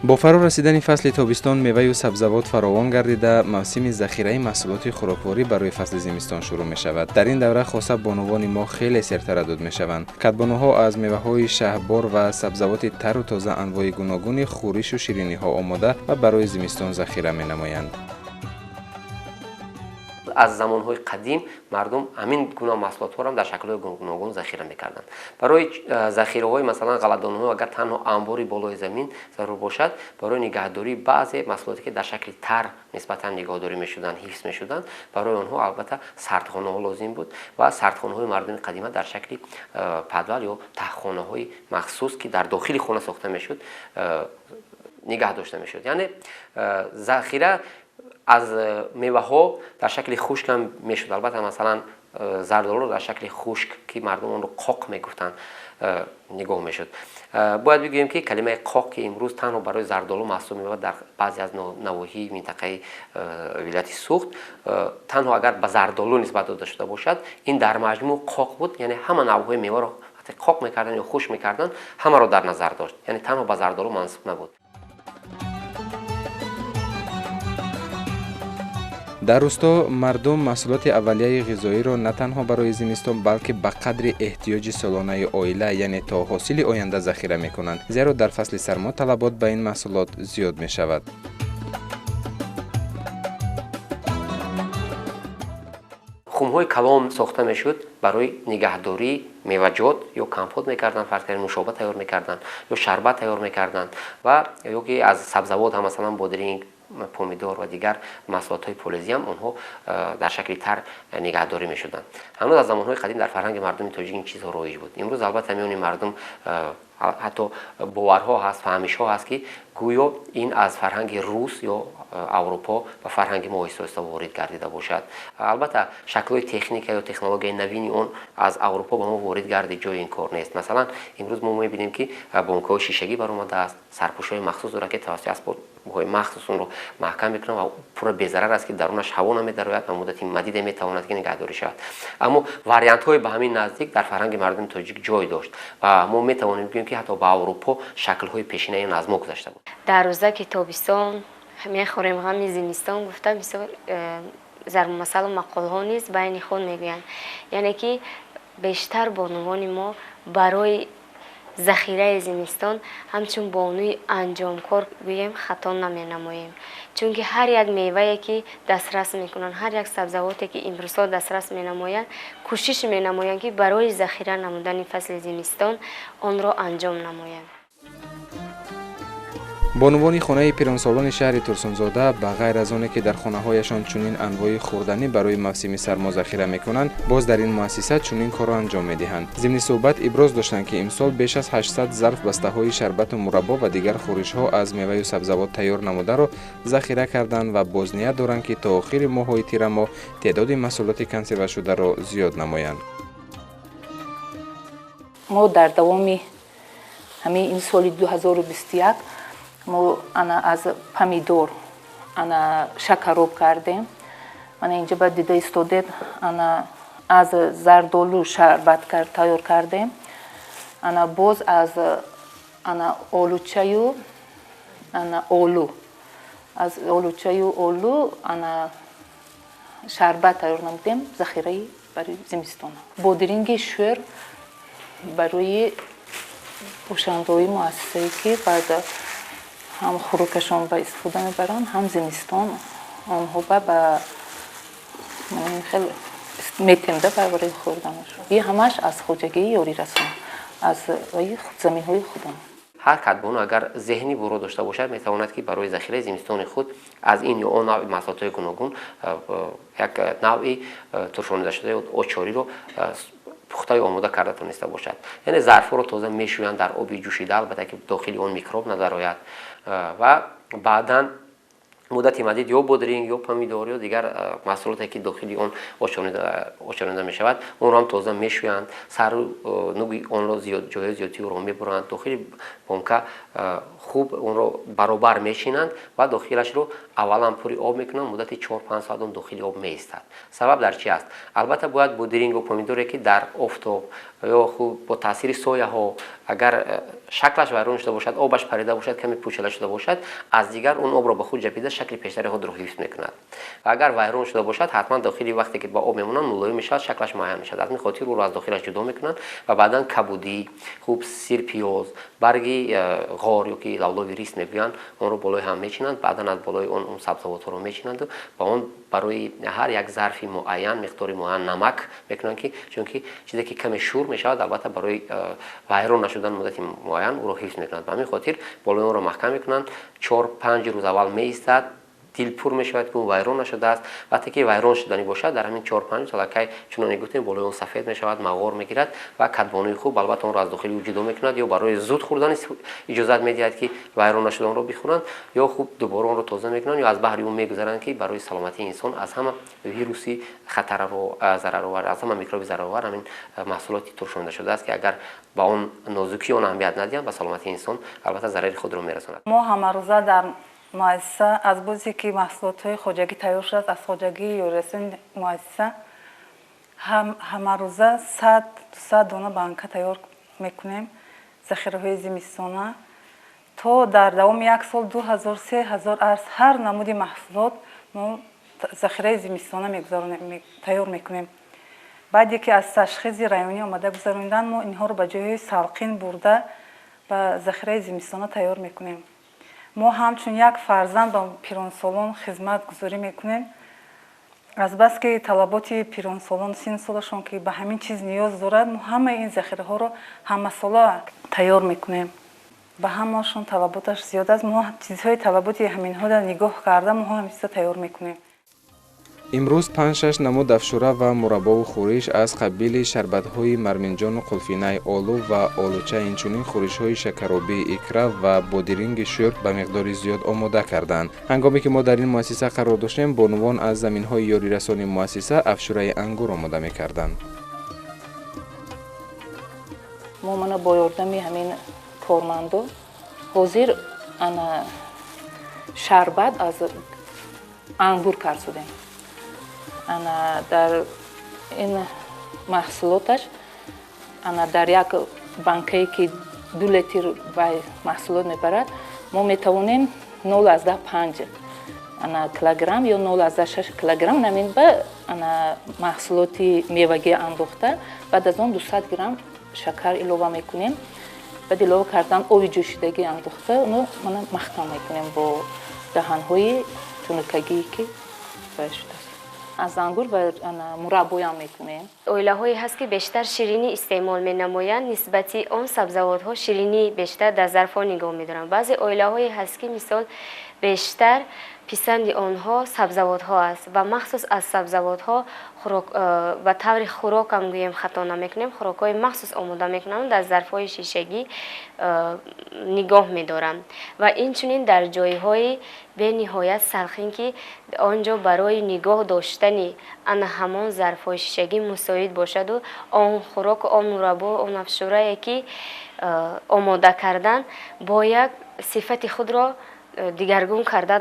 Бо фаро расидани фасли тобистон меваю сабзавот фаровон гардида, мавсими захираи маҳсулоти хӯрокворӣ барои фасли зимистон шурӯъ мешавад. Дар ин давра хоса бонувони мо хеле сертараддуд мешаванд. Кадбонуҳо аз меваҳои шаҳбор ва сабзавоти тару тоза анвои гуногуни хӯришу шириниҳо омода ва барои зимистон захира менамоянд. Аз замонҳои қадим мардум ҳамин гуна маҳсулотҳоро дар шаклҳои гуногун захира мекарданд. Барои захираҳои масалан ғалладонҳо агар танҳо анбори болои замин зарур бошад, барои нигаҳдории баъзе маҳсулоте ки дар шакли тар нисбатан нигаҳдорӣ мешуданд, ҳифз мешуданд, барои онҳо албатта сардхонаҳо лозим буд ва сардхонаҳои мардуми қадима дар шакли падвал ё таҳхонаҳои махсус, ки дар дохили хона сохта мешуд, нигаҳ дошта мешуд. Яъне захира аз меваҳо дар шакли хушк ҳам мешуд. Албатта масалан зардолуро дар шакли хушк, ки мардум онро қоқ мегуфтанд, нигоҳ мешуд. Бояд бигӯем, ки калимаи қоқ, ки имрӯз танҳо барои зардолу маҳсуб меёбад, дар баъзе аз навоҳии минтақаи вилояти Суғд танҳо агар ба зардолу нисбат дода шуда бошад, ин дар маҷмӯъ қоқ буд, яъне ҳама навъҳои меваро вақте қоқ мекарданд ё хушк мекарданд, ҳамаро дар назар дошт, яъне танҳо ба зардолу мансуб набуд. Дар рӯсто мардум маҳсулоти аввалияи ғизоиро на танҳо барои зимистон, балки ба қадри эҳтиёҷи солонаи оила, яъне то ҳосили оянда захира мекунанд, зеро дар фасли сармо талабот ба ин маҳсулот зиёд мешавад. Хумҳои калон сохта мешуд барои нигаҳдории меваҷот, ё компот мекарданд, фарз кардем, нӯшоба тайёр мекарданд ё шарбат тайёр мекарданд, ва ё ки аз сабзавот ҳам масалан бодринг, помидор ва дигар маҳсулотҳои полезӣ ҳам онҳо дар шакли тар нигаҳдорӣ мешуданд. Ҳанӯз аз замонҳои қадим дар фарҳанги мардуми тоҷик ин чизҳо роиҷ буд. Имрӯз албатта миёни мардум ҳатто боварҳо ҳаст, фаҳмишҳо ҳаст, ки гӯё ин аз фарҳанги рус ё Аврупо ба фарҳанги мо оҳиста оҳиста ворид гардида бошад. Албатта шаклҳои техника ё технологияи навини он аз Аврупо ба мо ворид гардид, ҷои ин кор нест. Масалан имрӯз мо мебинем, ки бонкҳои шишагӣ баромадааст, сарпӯшҳои махсус дорад, ки тавассути асбобҳои махсус онро маҳкам мекунанд ва пурра безарар аст, ки дарунаш ҳаво намедарояд ва муддати мадиде метавонад, ки нигаҳдорӣ шавад. Аммо вариантҳои ба ҳамин наздик дар фарҳанги мардуми тоҷик ҷой дошт ва мо метавонем бигӯем, ки ҳатто ба Аврупо шаклҳои пешинаи он аз мо гузашта буд. Дар рӯзаки тобистон мехӯрем ғами зимистон гуфта, мисол, зарбулмасалу мақолҳо низ байни худ мегӯянд. Яъне ки бештар бонувони мо барои захираи зимистон ҳамчун бонуи анҷомкор гӯем, хато наменамоем, чунки ҳар як мевае ки дастрас мекунанд, ҳар як сабзавоте ки имрӯзҳо дастрас менамоянд, кӯшиш менамоянд, ки барои захира намудани фасли зимистон онро анҷом намоянд. Бонувони хонаи пиронсолони шаҳри Турсунзода ба ғайр аз оне ки дар хонаҳояшон чунин анвои хӯрданӣ барои мавсими сармо захира мекунанд, боз дар ин муассиса чунин корро анҷом медиҳанд. Зимни суҳбат иброз доштанд, ки имсол беш аз 800 зарф бастаҳои шарбату мураббо ва дигар хӯришҳо аз меваю сабзавот тайёр намударо захира карданд ва боз ният доранд, ки то охири моҳҳои тирамоҳ теъдоди маҳсулоти консервашударо зиёд намоянд. Мо дар давоми ҳамин ин соли 2021 мо ана аз помидор ана шакароб кардем. Мана инҷа ба дида истодед, ана аз зардолу шарбат тайёр кардем, ана боз аз ана олучаю ана олу, аз олучаю олу ана шарбат тайёр намудем, захираи барои зимистон. Бодиринги шӯр барои бошандаҳои муассисае, ки баъд ҳам хӯрокашон ба истифода мебаранд, ҳам зимистон онҳо ба хел метем да барои хӯрданашон. И ҳамаш аз хоҷагии ёрирасон, аз заминҳои худам. Ҳар кадбону агар зеҳни буро дошта бошад, метавонад, ки барои захираи зимистони худ аз ин ё он навъи маҳсулотҳои гуногун як навъи туршонидашуда ё очориро пухтаю омода карда тониста бошад. Яъне зарфҳоро тоза мешӯянд дар оби ҷӯшида, албатта ки дохили он микроб надарояд, ва баъдан муддати мадид ё бодринг, ё помидор, ё дигар маҳсулоте ки дохили он ошонида мешавад, онро ҳам тоза мешӯянд, сару нуги онро ҷойҳои зиёдтии ӯро мебуранд, дохили бонка хуб онро баробар мешинанд ва дохилашро аввалан пури об мекунанд, муддати 4-5 соат он дохили об меистад. Сабаб дар чи аст? Албатта бояд бодирингу помидоре ки дар офтоб ё хуб бо таъсири сояҳо агар шаклаш вайрон шуда бошад, обаш парида бошад, каме пӯчала шуда бошад, аз дигар он обро ба худ ҷабида шакли пештари худро ҳифз мекунад. Ва агар вайрон шуда бошад, ҳатман дохили вақте ки ба об мемонанд, мулоим мешавад, шаклаш муайян мешавад. Аз ин хотир ӯро аз дохилаш ҷудо мекунанд ва баъдан кабудӣ, хуб сирпиёз, барги ғор ё ки лавлови рис мегӯянд, онро болои ҳам мечинанд, баъдан аз болои он сабзавотҳоро мечинанду ба он барои ҳар як зарфи муайян миқдори муайян намак мекунанд, ки чунки чизе ки каме шур мешавад, албатта барои вайрон нашудан муддати муайян ӯро ҳифз мекунад. Ба ҳамин хотир болои онро маҳкам мекунанд, 4-5 рӯз аввал меистад, дилпур мешавад ки он вайрон нашудааст. Вақте ки вайрон шуданӣ бошад, дар ҳамин 4-5 рӯз аллакай чуноне гуфтем, болои он сафед мешавад, мағор мегирад ва кадбонуи хуб албатта онро аз дохили ӯ ҷудо мекунад, ё барои зуд хӯрдан иҷозат медиҳад ки вайрон нашуда онро бихӯранд, ё хуб дубора онро тоза мекунанд, ё аз баҳри ӯ мегузаранд, ки барои саломатии инсон аз ҳама вируси хатараро зараровар, аз ҳама микроби зараровар ҳамин маҳсулоти туршонда шудааст, ки агар ба он нозукии он аҳамият надиҳанд, ба саломатии инсон албатта зарари худро мерасонад. Мо ҳамарӯза дар муассиса аз бозе ки маҳсулотҳои хоҷагӣ тайёр шудааст, аз хоҷагии ёрирасони муассиса ҳамарӯза 100-200 дона банка тайёр мекунем, захираҳои зимистона. То дар давоми як сол 2000-3000 арз ҳар намуди маҳсулот мо захираи зимистона тайёр мекунем. Баъде ки аз ташхиси районӣ омада гузаронидан, мо инҳоро ба ҷойҳои салқин бурда ба захираи зимистона тайёр мекунем. Мо ҳамчун як фарзанд ба пиронсолон хизматгузорӣ мекунем. Азбаски талаботи пиронсолон синну солашон ки ба ҳамин чиз ниёз дорад, мо ҳамаи ин захираҳоро ҳамасола тайёр мекунем. Ба ҳамаашон талаботаш зиёд аст. Мо чизҳои талаботи ҳаминҳоро нигоҳ карда, мо ҳамин чизро тайёр мекунем. Имрӯз 5-6 намуд афшура ва мураббову хӯриш аз қабили шарбатҳои марминҷону қулфинаи олу ва олуча, инчунин хӯришҳои шакаробии икра ва бодиринги шӯр ба миқдори зиёд омода карданд. Ҳангоме ки мо дар ин муассиса қарор доштем, бонувон аз заминҳои ёрирасони муассиса афшураи ангур омода мекарданд. Мо мана бо ёрдами ҳамин кормандо ҳозир ана шарбат аз ангур карсудем. Ана дар ин маҳсулоташ ана дар як банкае ки 2 литр маҳсулот мебарад, мо метавонем 0,5 ана килограмм ё 0,6 килограмм намин ба ана маҳсулоти мевагӣ андохта, баъд аз он 200 грамм шакар илова мекунем. Баъд илова кардан оби ҷӯшидагӣ андохта, оно мана маҳкам мекунем бо даҳанҳои тунукагие ки бай шудааст. Аз ангур ва мураббоям мекунем. Оилаҳое ҳаст ки бештар ширинӣ истеъмол менамоянд, нисбати он сабзавотҳо ширинӣ бештар дар зарфҳо нигоҳ медоранд. Баъзе оилаҳое ҳаст ки мисол бештар писанди онҳо сабзавотҳо аст ва махсус аз сабзавотҳо ба таври хӯрок ҳам гӯем хато намекунем, хӯрокҳои махсус омода мекунанд, дар зарфҳои шишагӣ нигоҳ медоранд. Ва инчунин дар ҷойҳои бениҳоят салқин, ки он ҷо барои нигоҳ доштани ана ҳамон зарфҳои шишагӣ мусоид бошаду он хӯрок, он мураббо, он афшурае ки омода кардан бояд сифати худро дигаргун карда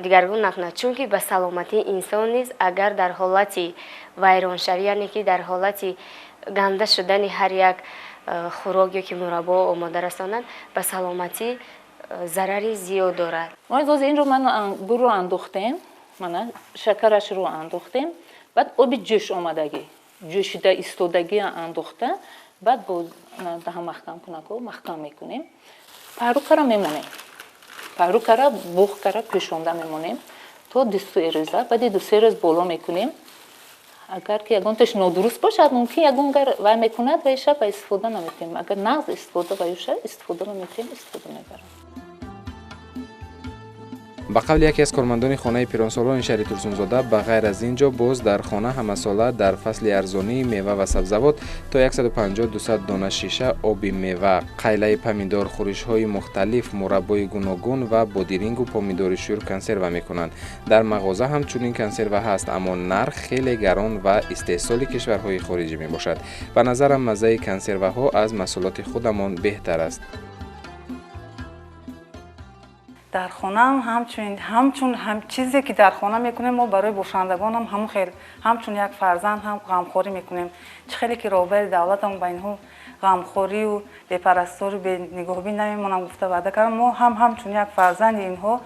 дигаргун накунад, чунки ба саломатии инсон низ агар дар ҳолати вайроншавӣ, яъне ки дар ҳолати ганда шудани ҳар як хӯрок ё ки мураббо омода расонад, ба саломатӣ зарари зиёд дорад. Мо боз инро ман ангурро андохтем, мана шакарашро андохтем, баъд оби ҷӯш омадагӣ, ҷӯшида истодагӣ андохта, баъд бо даҳан маҳкам кунако маҳкам мекунем. Парукара мемонем. Парукара буғ кара пӯшонда мемонем то 2-3 рӯза, баъди 2-3 рӯз боло мекунем. Агар ки ягонташ нодуруст бошад, мумкин ягонгар вай мекунад, вайша ба истифода наметем. Агар нағз истифода ваюша истифода наметем, истифода мебарам. Ба қавли яке аз кормандони хонаи пиронсолони шаҳри Турсунзода, ба ғайр аз ин ҷо боз дар хона ҳамасола дар фасли арзонии мева ва сабзавот то 150-200 дона шиша оби мева, қайлаи помидор, хӯришҳои мухталиф, мураббои гуногун ва бодирингу помидори шӯр консерва мекунанд. Дар мағоза ҳам чунин консерва ҳаст, аммо нарх хеле гарон ва истеҳсоли кишварҳои хориҷӣ мебошад. Ба назарам, маззаи консерваҳо аз маҳсулоти худамон беҳтар аст. Дар хонаам ҳамчун чизе ки дар хона мекунем, мо барои бошандагонам ҳамон хел ҳамчун як фарзанд ҳам ғамхорӣ мекунем. Чӣ хеле ки роҳбари давлатам ба инҳо ғамхорию бепарастору бенигаҳбин намемонам гуфта ваъда кардам, мо ҳам ҳамчун як фарзанди инҳо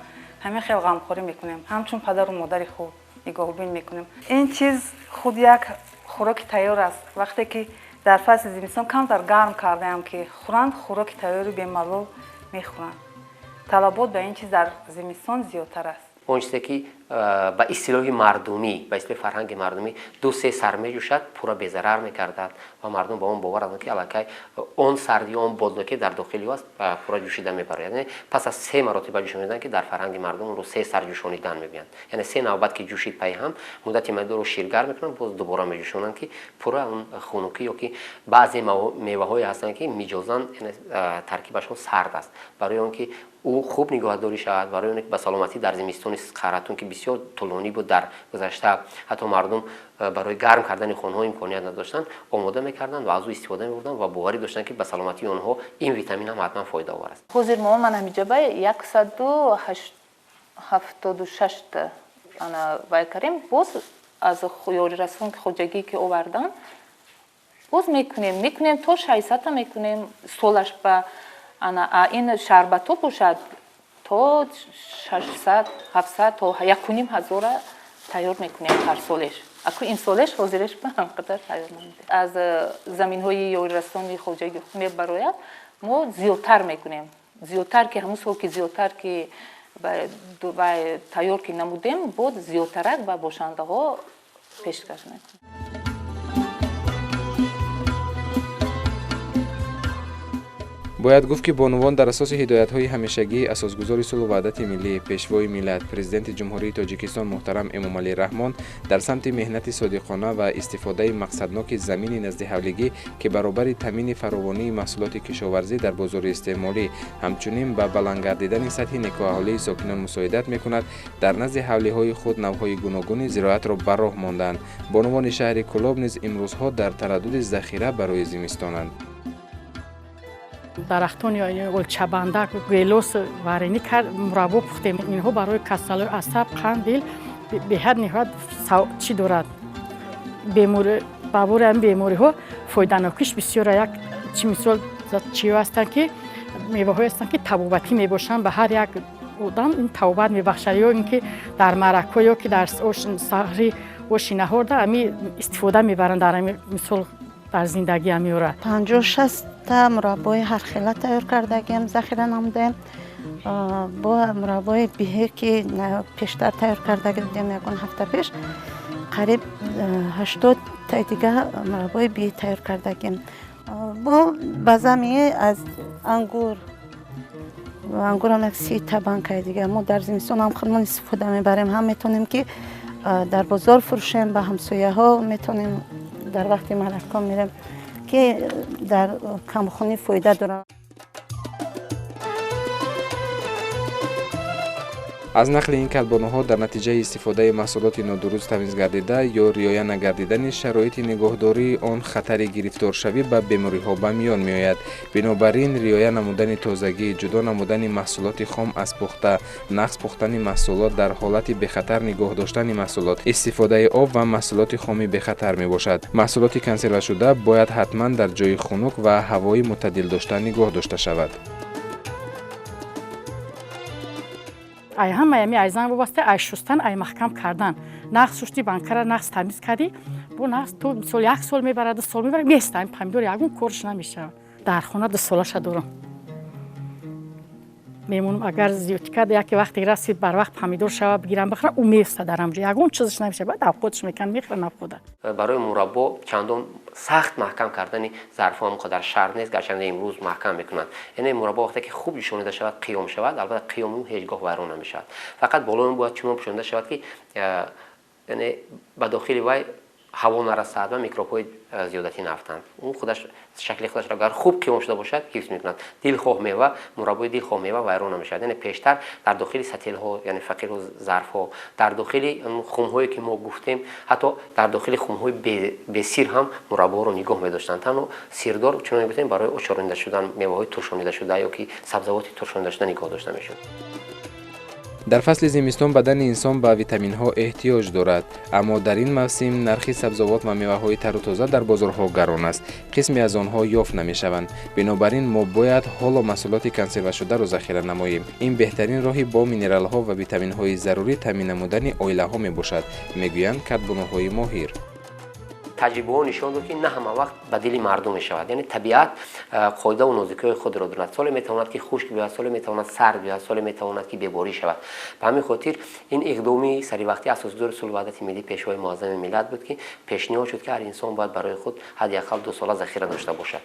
ҳамин хел ғамхорӣ мекунем, ҳамчун падару модари худ нигаҳбин мекунем. Ин чиз худ як хӯроки тайёр аст. Вақте ки дар фасли зимистон камтар гарм кардаам ки хӯранд, хӯроки тайёри бемалол мехӯранд. Талабот ба ин чиз дар зимистон зиёдтар аст. Он чизе ки ба истилоҳи мардумӣ, ба истилоҳи фарҳанги мардумӣ 2-3 сар меҷӯшад, пурра безарар мекардад ва мардум ба он бовар доранд, ки аллакай он сардӣ, он боднокӣ дар дохили ӯ аст, пурра ҷӯшида мебарояд. Яъне пас аз 3 маротиба ҷӯшонидан, ки дар фарҳанги мардум онро 3 сар ҷӯшонидан мегӯянд, яъне 3 навбат ки ҷӯшид пайи ҳам, муддати майдонро ширгар мекунанд, боз дубора меҷӯшонанд, ки пурра он хунукӣ ё ки баъзе меваҳое ҳастанд, ки миҷозан, яъне таркибашон сард аст, барои он ки ӯ хуб нигаҳдорӣ шавад, барои он ки ба саломатӣ дар зимистони қаҳратун, ки бисёр тӯлонӣ буд дар гузашта, ҳатто мардум барои гарм кардани хонаҳо имконият надоштанд, омода мекарданд ва аз ӯ истифода мебурданд ва боварӣ доштанд, ки ба саломатии онҳо ин витамин ҳам ҳатман фоидаовар аст. Ҳозир мо ман ҳамиҷа ба 176 та ана вай кардем, боз аз ёрирасон хоҷагӣ ки овардан, боз мекунем то 600 мекунем солаш ба ана ин шарбато бошад то 600, 700 то 1500 тайёр мекунем ҳар солеш. Аку ин солеш ҳозиреш ба ҳамқадар тайёр намудем. Аз заминҳои ёрирасони хоҷагӣ мебарояд, мо зиёдтар мекунем. Зиёдтар ки ҳамун сол ки зиёдтар ки тайёр ки намудем, боз зиёдтарак ба бошандаҳо пешкаш мекунем. Бояд гуфт, ки бонувон дар асоси ҳидоятҳои ҳамешагии асосгузори сулҳу ваҳдати миллӣ, пешвои миллат, президенти Ҷумҳурии Тоҷикистон муҳтарам Эмомалӣ Раҳмон дар самти меҳнати содиқона ва истифодаи мақсадноки замини наздиҳавлигӣ, ки баробари таъмини фаровонии маҳсулоти кишоварзӣ дар бозори истеъмолӣ, ҳамчунин ба баланд гардидани сатҳи некӯаҳолии сокинон мусоидат мекунад, дар назди ҳавлиҳои худ навъҳои гуногуни зироатро ба роҳ монданд. Бонувони шаҳри Кӯлоб низ имрӯзҳо дар тараддуди захира барои зимистонанд. Дарахтони олчабандак, гелос варенӣ кард, мураббо пухтем. Инҳо барои касалиҳои асаб, қанд, дил беҳад ниҳоят чӣ дорад. Ба бори ҳамин бемориҳо фоиданокиш бисёр. Як чи мисол чиҳо ҳастанд, ки меваҳое ҳастанд, ки табобатӣ мебошанд, ба ҳар як одам ин табобат мебахшад, ё ин ки дар маъракҳо, ё ки дар саҳри оши наҳорда ҳамин истифода мебаранд, дар ҳамин мисол дар зиндагӣ меорад. 50-60 та мураббои ҳархела тайёр кардагиам, захира намудаем. Бо мураббои биҳе ки пештар тайёр кардаги будем, ягон ҳафта пеш, қариб 80 таи дига мураббои биҳ тайёр кардагием. Бо ба замине аз ангур, ангурам як 30 та банкаи дига мо дар зимистон ҳам худмон истифода мебарем, ҳам метавонем ки дар бозор фурӯшем, ба ҳамсояҳо метавонем, дар вақти маъракҳо мерем, ки дар камхунӣ фоида дорад. Аз нақли ин калбонуҳо, дар натиҷаи истифодаи маҳсулоти нодуруст тамиз гардида ё риоя нагардидани шароити нигоҳдории он хатари гирифторшавӣ ба бемориҳо ба миён меояд. Бинобар ин риоя намудани тозагӣ, ҷудо намудани маҳсулоти хом аз пухта, нағз пухтани маҳсулот, дар ҳолати бехатар нигоҳ доштани маҳсулот, истифодаи об ва маҳсулоти хоми бехатар мебошад. Маҳсулоти консервашуда бояд ҳатман дар ҷои хунук ва ҳавои мӯътадил дошта нигоҳ дошта шавад. Ай ҳамаи ами ай зан вобаста, ай шустан, ай маҳкам кардан. Нағз шушти банкара, нағз тамиз кардӣ, бо нағз то мисол як сол мебарад, 2 сол мебарад, места ами помидор, ягон корш намешавад. Дар хона 2 солаша дорам. Мемонам, агар зиёдтӣ кард, яке вақте расид, барвақт помидор шава, бигирам, бихӯрам, ӯ меафтад дар ҳамҷо, ягон чизаш намешавад, баъд авқотш мекунам, мехӯрам авқота. Барои мураббо чандон сахт маҳкам кардани зарфҳо он қадар шарт нест, гарчанде имрӯз маҳкам мекунанд. Яъне мураббо вақте ки хуб ҷӯшонида шавад, қиём шавад, албатта қиёми ӯ ҳеҷ гоҳ вайрон намешавад. Фақат болои он бояд чунон пӯшонида шавад, ки яъне ба дохили вай ҳаво нарасад ва микробҳои зиёдатӣ наафтанд. Ӯ худаш шакли худашро, агар хуб қиём шуда бошад, ҳифз мекунад. Дилхоҳ мева, мураббои дилхоҳ мева вайрон намешавад. Яъне пештар дар дохили сателҳо, яъне фақиру зарфҳо, дар дохили хумҳое, ки мо гуфтем, ҳатто дар дохили хумҳои бесир ҳам мураббоҳоро нигоҳ медоштанд. Танҳо сирдор, чунон гуфтем, барои очоронида шудан, меваҳои туршонида шуда ё ки сабзавоти туршонида шуда нигоҳ дошта мешуд. Дар фасли зимистон бадани инсон ба витаминҳо эҳтиёҷ дорад, аммо дар ин мавсим нархи сабзавот ва меваҳои тару тоза дар бозорҳо гарон аст, қисме аз онҳо ёфт намешаванд. Бинобар ин мо бояд ҳоло маҳсулоти консервашударо захира намоем. Ин беҳтарин роҳи бо минералҳо ва витаминҳои зарурӣ таъмин намудани оилаҳо мебошад, мегӯянд кадбонуҳои моҳир. Таҷрибаҳо нишон дод, ки на ҳама вақт ба дили мардум мешавад. Яъне табиат қоидаву нозикиҳои худро дорад. Соле метавонад, ки хушк биёяд, соле метавонад сард биёяд, соле метавонад, ки беборӣ шавад. Ба ҳамин хотир ин иқдоми саривақтӣ асосгузори сулҳу ваҳдати миллӣ, Пешвои муаззами миллат буд, ки пешниҳод шуд, ки ҳар инсон бояд барои худ ҳадди ақал 2 сола захира дошта бошад.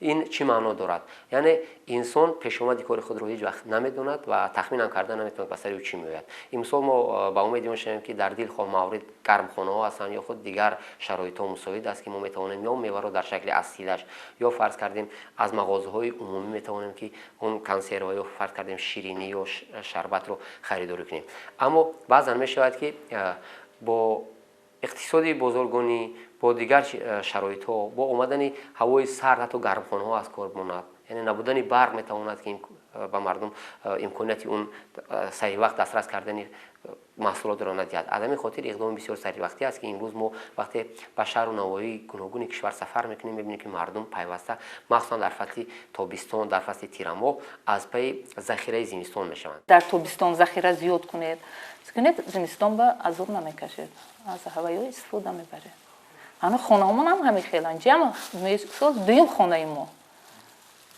Ин чӣ маъно дорад? Яъне инсон пешомади кори худро ҳеҷ вақт намедонад ва тахминам карда наметавонад, ба сари ӯ чӣ меояд. Имсол мо ба умеди он шавем, ки дар дилхоҳ маврид гармхонаҳо ҳастанд ё худ дигар шароитҳо мусоид аст, ки мо метавонем ё меваро дар шакли асилаш, ё фарз кардем, аз мағозаҳои умумӣ метавонем, ки он консерва ё фарз кардем, ширинӣ ё шарбатро харидорӣ кунем. Аммо баъзан мешавад, ки бо иқтисоди бозоргонӣ, бо дигар шароитҳо, бо омадани ҳавои сард ҳатто гармхонаҳо аз кор монад, яъне набудани барқ метавонад, ки ба мардум имконияти он саривақт дастрас кардани маҳсулотро надиҳад. Аз ҳамин хотир иқдоми бисёр саривақтӣ аст, ки имрӯз мо вақте ба шаҳру навоҳии гуногуни кишвар сафар мекунем, мебинем, ки мардум пайваста, махсусан дар фасли тобистон, дар фасли тирамоҳ, аз пайи захираи зимистон мешаванд. Дар тобистон захира зиёд кунед, зимистон ба азоб намекашед, аз ҳаваё истифода мебаред. Ҳамин хонаҳомон ҳам ҳамин хелан ҷамъ мисол дуюм хонаи мо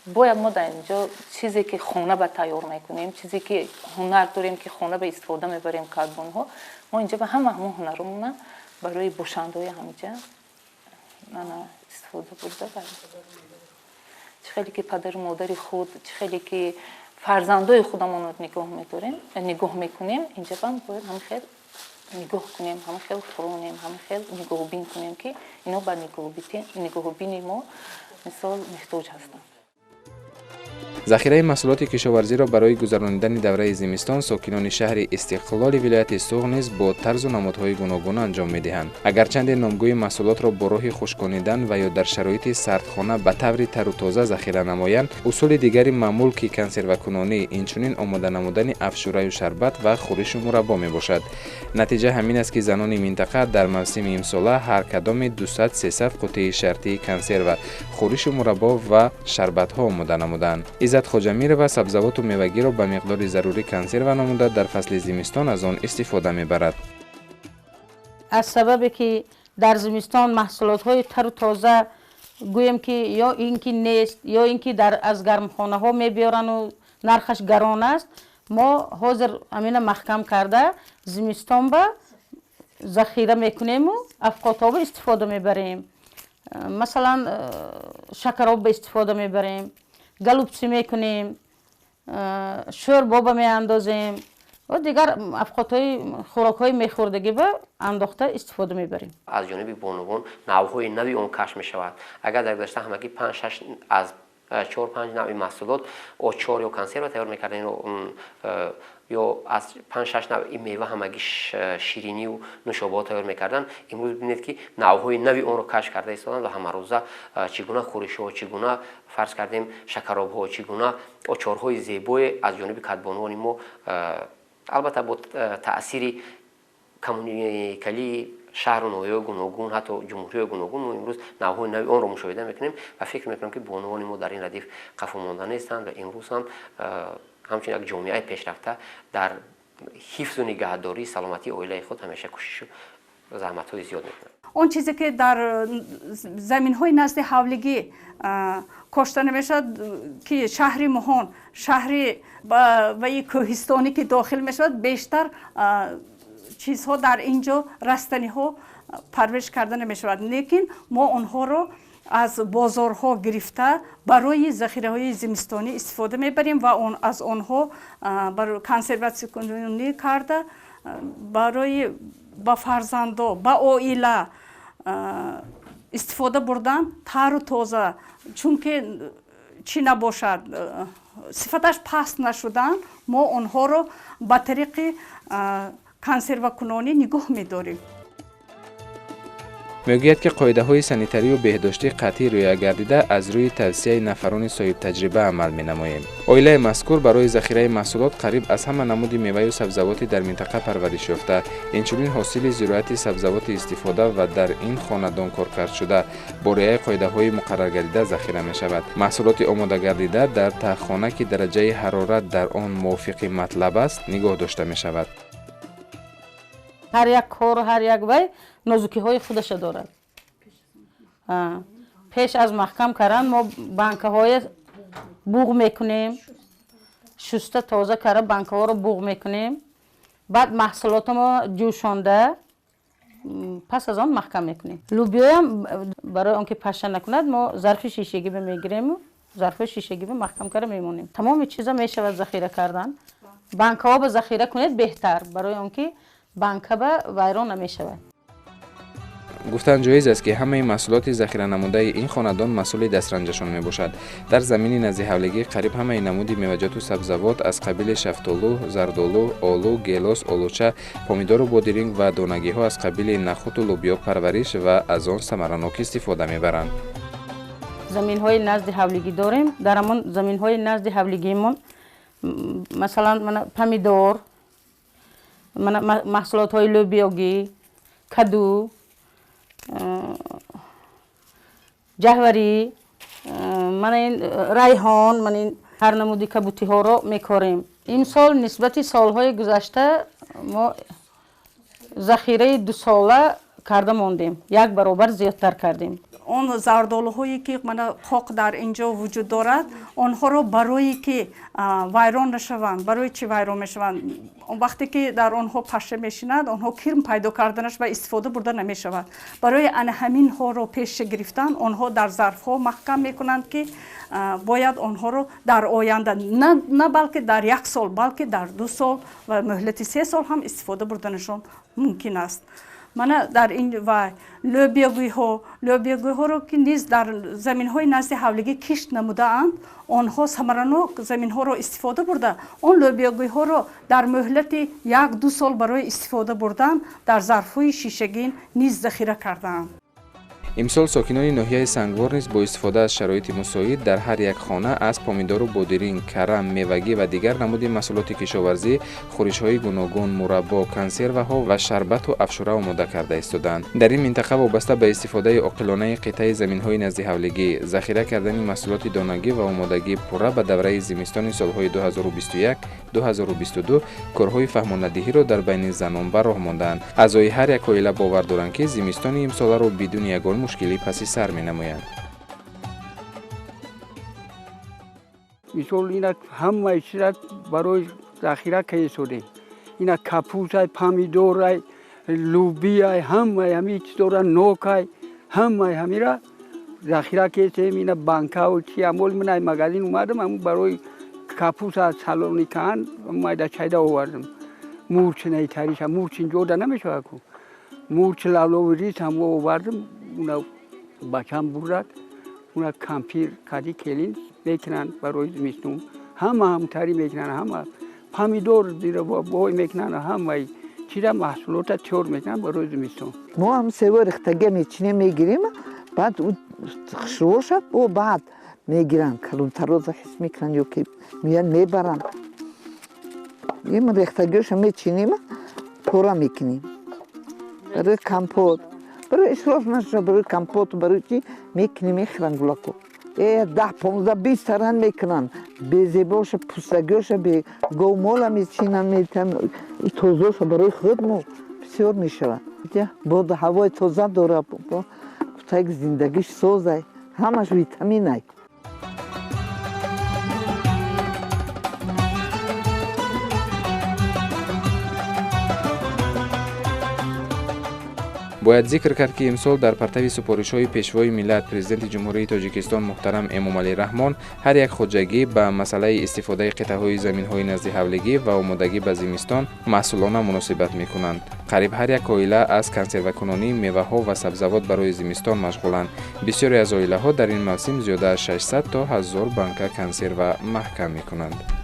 бояд мо дар инҷо чизе ки хона ба тайёр мекунем, чизе ки ҳунар дорем, ки хона ба истифода мебарем, кадбонҳо мо инҷа ба ҳама ҳамон ҳунаромона барои бошандаҳои ҳамиҷа истифода бурда барем. Чӣ хеле ки падару модари худ, чӣ хеле ки фарзандои худамонро нигоҳ медорем, нигоҳ мекунем, инҷа бам бояд ҳамин хел нигоҳ кунем, ҳамин хел фуронем, ҳамин хел нигоҳубин кунем, ки ино ба нигоҳубини мо мисол муҳтоҷ ҳастанд. Захираи маҳсулоти кишоварзиро барои гузаронидани давраи зимистон сокинони шаҳри Истиқлоли вилояти Суғд низ бо тарзу намудҳои гуногун анҷом медиҳанд. Агарчанде номгӯи маҳсулотро бо роҳи хушконидан ва ё дар шароити сардхона ба таври тару тоза захира намоянд, усули дигари маъмул, ки консервакунонӣ, инчунин омода намудани афшураю шарбат ва хӯришу мураббо мебошад. Натиҷа ҳамин аст, ки занони минтақа дар мавсими имсола ҳар кадоми 200-300 қутии шартии консерва, хӯришу мураббо ва шарбатҳо омода намуданд. Иззат Хоҷамирова сабзавоту мевагиро ба миқдори зарурӣ консерва намуда, дар фасли зимистон аз он истифода мебарад. Аз сабабе ки дар зимистон маҳсулотҳои тару тоза, гӯем ки, ё ин ки нест, ё ин ки аз гармхонаҳо мебиёрану нархаш гарон аст, мо ҳозир ҳамина маҳкам карда, зимистон ба захира мекунему авқотоба истифода мебарем. Масалан, шакароб ба истифода мебарем, голубцы мекунем, шӯрбоба меандозем ва дигар авқотҳои хӯрокҳои мехӯрдагӣ ба андохта истифода мебарем. Аз ҷониби бонувон навъҳои нави он кашф мешавад. Агар дар гузашта ҳамагӣ панҷ, шаш, аз чор, панҷ навъи маҳсулот, очор ё консерва тайёр мекардем, ё аз панҷ, шаш навъи мева ҳамагӣ ширинию нӯшобаҳо тайёр мекарданд, имрӯз бинед, ки навъҳои нави онро кашф карда истоданд ва ҳамарӯза чӣ гуна хӯришҳо, чӣ гуна, фарз кардем, шакаробҳо, чӣ гуна очорҳои зебое аз ҷониби кадбонувони мо, албатта бо таъсири коммуникалии шаҳру ноҳияҳои гуногун, ҳатто ҷумҳуриҳои гуногун, мо имрӯз навъҳои нави онро мушоҳида мекунем ва фикр мекунам, ки бонувони мо дар ин радиф қафо монда нестанд ва имрӯз ҳам ҳамчун як ҷомеаи пешрафта дар ҳифзу нигаҳдории саломатии оилаи худ ҳамеша кӯшишу заҳматҳои зиёд мекунанд. Он чизе ки дар заминҳои назди ҳавлигӣ кошта намешавад, ки шаҳри Муҳон, шаҳри ваи кӯҳистонӣ ки дохил мешавад, бештар чизҳо дар ин ҷо растаниҳо парвариш карда намешавад. Лекин мо онҳоро аз бозорҳо гирифта барои захираҳои зимистонӣ истифода мебарем ва аз онҳо консерватсионӣ карда барои ба фарзандо, ба оила истифода бурдан тару тоза, чунки чӣ набошад, сифаташ паст нашудан, мо онҳоро ба тариқи консервакунонӣ нигоҳ медорем. Мегӯяд, ки қоидаҳои санитарию беҳдоштӣ қатъӣ риоя гардида, аз рӯи тавсияи нафарони соҳибтаҷриба амал менамоем. Оилаи мазкур барои захираи маҳсулот қариб аз ҳама намуди меваю сабзавоти дар минтақа парвариш ёфта, инчунин ҳосили зироати сабзавоти истифода ва дар ин хонадон коркард шуда бо риояи қоидаҳои муқарраргардида захира мешавад. Маҳсулоти омодагардида дар таҳхона, ки дараҷаи ҳарорат дар он мувофиқи матлаб аст, нигоҳ дошта мешавад. Ҳар як кор, ҳар як вай нозукиҳои худаша дорад. Пеш аз маҳкам кардан мо банкаҳоя буғ мекунем, шуста тоза карда банкаҳоро буғ мекунем, баъд маҳсулотамо ҷӯшонда пас аз он маҳкам мекунем. Лӯбиёям барои он ки паша накунад, мо зарфи шишагиба мегирему зарфҳои шишагиба маҳкам карда мемонем. Тамоми чиза мешавад захира кардан. Банкаҳо ба захира кунед беҳтар, барои он ки банкаба вайрон намешавад. Гуфтан ҷоиз аст, ки ҳамаи маҳсулоти захиранамудаи ин хонадон маҳсули дастранҷашон мебошад. Дар замини назди ҳавлигӣ қариб ҳамаи намуди меваҷоту сабзавот аз қабили шафтолу, зардолу, олу, гелос, олуча, помидору бодиринг ва донагиҳо аз қабили нахӯту лӯбиё парвариш ва аз он самаранок истифода мебаранд. Заминҳои назди ҳавлигӣ дорем. Дар ҳамон заминҳои назди ҳавлигимон, масалан, помидор, маҳсулотҳои лӯбиёгӣ, каду, ҷаҳварӣ, мана ин райҳон, мана ин ҳар намуди кабутиҳоро мекорем. Имсол нисбати солҳои гузашта мо захираи дусола карда мондем, як баробар зиёдтар кардем. Он зардолуҳое ки мана қоқ дар ин ҷо вуҷуд дорад, онҳоро барое ки вайрон нашаванд. Барои чӣ вайрон мешаванд? Вақте ки дар онҳо паша мешинад, онҳо кирм пайдо карданаш ва истифода бурда намешавад. Барои ана ҳаминҳоро пеша гирифтан, онҳо дар зарфҳо маҳкам мекунанд, ки бояд онҳоро дар оянда на балки дар як сол, балки дар 2 сол ва муҳлати 3 сол ҳам истифода бурданашон мумкин аст. Мана дар ин ва лӯбиёгӯйҳоро ки низ дар заминҳои назди ҳавлигӣ кишт намудаанд, онҳо самаранок заминҳоро истифода бурда, он лӯбиёгӯйҳоро дар муҳлати 1-2 сол барои истифода бурдан дар зарфҳои шишагин низ захира кардаанд. Имсол сокинони ноҳияи Сангвор низ бо истифода аз шароити мусоид дар ҳар як хона аз помидору бодиринг, карам, мевагӣ ва дигар намуди маҳсулоти кишоварзӣ, хӯришҳои гуногун, мураббо, консерваҳо ва шарбату афшура омода карда истодаанд. Дар ин минтақа вобаста ба истифодаи оқилонаи қитъаи заминҳои наздиҳавлигӣ, захира кардани маҳсулоти донагӣ ва омодагии пурра ба давраи зимистони солҳои 2021-2022 корҳои фаҳмонадиҳиро дар байни занон ба роҳ мондаанд. Аъзои ҳар як оила бовар доранд, ки зимистони имсоларо бидуни ягон мушкилӣ паси сар менамоянд. Мисол, ина ҳамаи чиза барои захира кардем. Ина капусай, помидорай, лӯбиай, ҳамаи ҳамин чизора, нокай, ҳамаи ҳамира захира кардем. Ина банкаву чи амол ман ай магазин омадам, ҳамун барои капуса аз салони каҳан майда чайда овардам. Мурчинаи тариша, мурчин ҷода намешавад ку. Мурч, лавлови рис ҳам овардам, уна бачам бурдад, уна кампир кади келин мекунанд барои зимистон. Ҳама ҳамтарӣ мекунанд, ҳама помидор бой мекунанд, ҳамаи чиза маҳсулота тиёр мекунанд барои зимистон. Мо ҳам сево рехтага мечинем, мегирем, баъд хушрӯша бо баъд мегиранд, калонтароза ҳис мекунанд ё ки меянд мебаранд. Им рехтагиёша мечинем, пора мекунем барои компот, барои исроф нашуда, барои компот, барои чи мекунем, мехӯранд гулако. 10, 15, 20 таран мекунанд, безебоша, пӯстагиёша, говмола мечинанд, метан тозоша барои худ мо бисёр мешавад. Бод ҳавои тоза дора, кутак зиндагиш созай, ҳамаш витаминай. Бояд зикр кард, ки имсол дар партави супоришҳои Пешвои миллат, Президенти Ҷумҳурии Тоҷикистон муҳтарам Эмомалӣ Раҳмон, ҳар як хоҷагӣ ба масъалаи истифодаи қитъаҳои заминҳои наздиҳавлигӣ ва омодагӣ ба зимистон масъулона муносибат мекунанд. Қариб ҳар як оила аз консервакунонии меваҳо ва сабзавот барои зимистон машғуланд. Бисёре аз оилаҳо дар ин мавсим зиёда аз 600 то 1000 банка консерва маҳкам мекунанд.